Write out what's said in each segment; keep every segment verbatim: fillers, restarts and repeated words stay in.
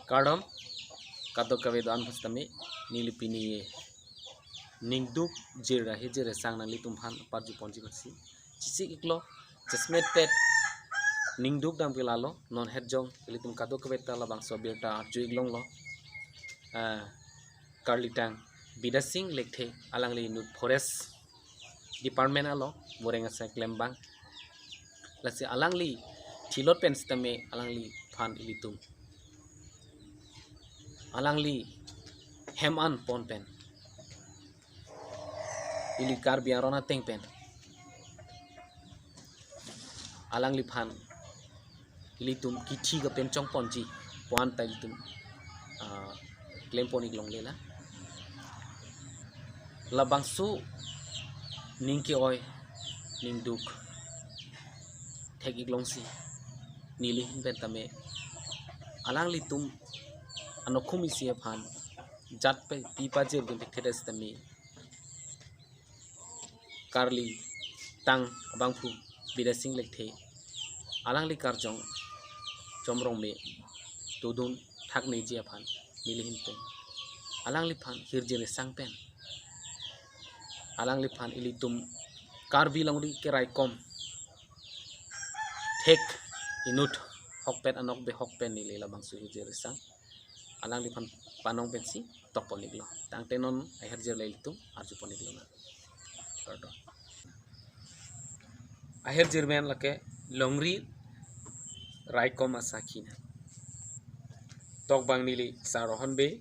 Kardom, kadokave do-an aphan sitame, neli pini ningduk jir ahirjir asang nanglitum aphan parju ponji aphansi chesik iklo, chesmet pet ningduk dam ke lalo, non herjong ilitum kadokave ta labangso abirta arju iklonglo. Ah, karlitang Bidasing Lekthe, alangli inut forest department along voreng asai klembang. Lasi alangli thilot pen sitame alangliphan ilitum, alangli hem an pon pen, ili Karbi aron ateng pen alangliphan ilitum kithi kapen chong ponji pu-an ta ilitum, ah, klem pon iklongle la. Labangso ning ke-oi, ningduk thek iklongsi neli ahin pen tame alanglitum anokhum isi aphan jat pe pi pajir dun thekthe sitame karlitang abangphu Bidasing Lekthe, alangli karjong Chom Rongme dodun thakneji aphan neli ahin pen, alangliphan hirjir asang pen, alangliphan ilitum Karbi longri keraikom thek inut hokpet anok behok pen neli labangso hirjir asang alangliphan panong pensi tok pon iklo. Tangte non ahirjir le ilitum arju pon iklo na. Kardom. Ahirjir men lake longri raikom asakhi na. Tokbang neli Sar Rohon Bey,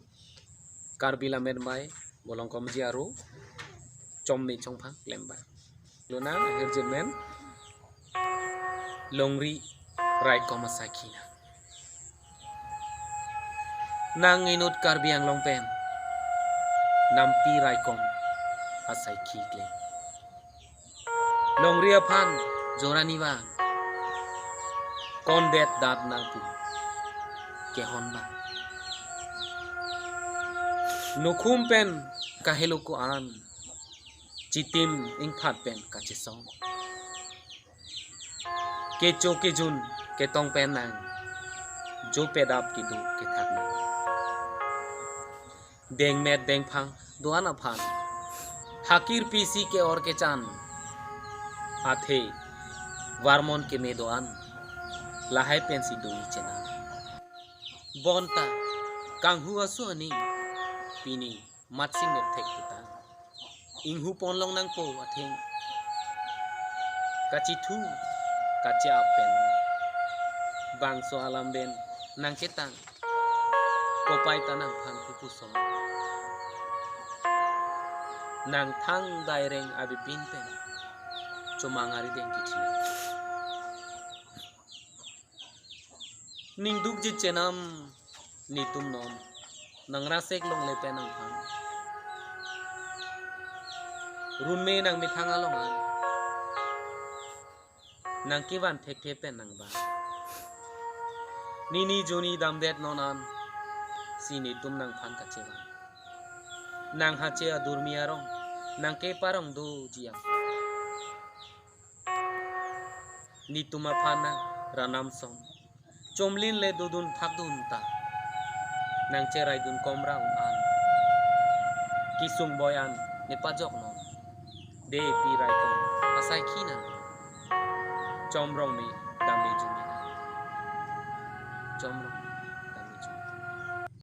Karbi Lammet Amei, Bolongkom Jiaru, Chomni Chongphang klembang. Lonang ahirjir men longri raikom asakhi na. Nang inut Karbi Anglong pen nampi raikom asakhi kle. Longri aphan jorani vang, kondet dat nangpu kehon bang. Nokhum pen kahelo ko-an, chitim ingphat pen kachesong. Kecho kejun ketong pen nang, jo pedap kedo kethak nang. Dengmet dengphang do-an aphan, hakir pisi ke-or kechan, athe varmon keme do-an, lahai pensi do-i chenam. Bonta kanghu aso aning, pini matsing nepthek kita. Inghu ponlong nangpo atheng, kachithu kache-ap pen, bangso alam pen nangketang, kopai ta nangphan pupuson. Nangthang daireng abipin pen, chomang arideng kithi. Ningduk jit chenam netum non, nangrasek longle pen nangphan. Runme nangmethang along an, nangkevan thekthe pen nangbang. Nini joni damdet non an, si netum nangphan kachevang. Nanghache adurmi arong, nangkeparong doji aphan. Netum aphan nang ranam song, chomlin le dodun thakdun ta, nangcherai dun komra un an, kesung boi an nepajok non. Dei pi raikom asaikhi nang, Chom Rongme dam-e jumi nang. Chom Rongme.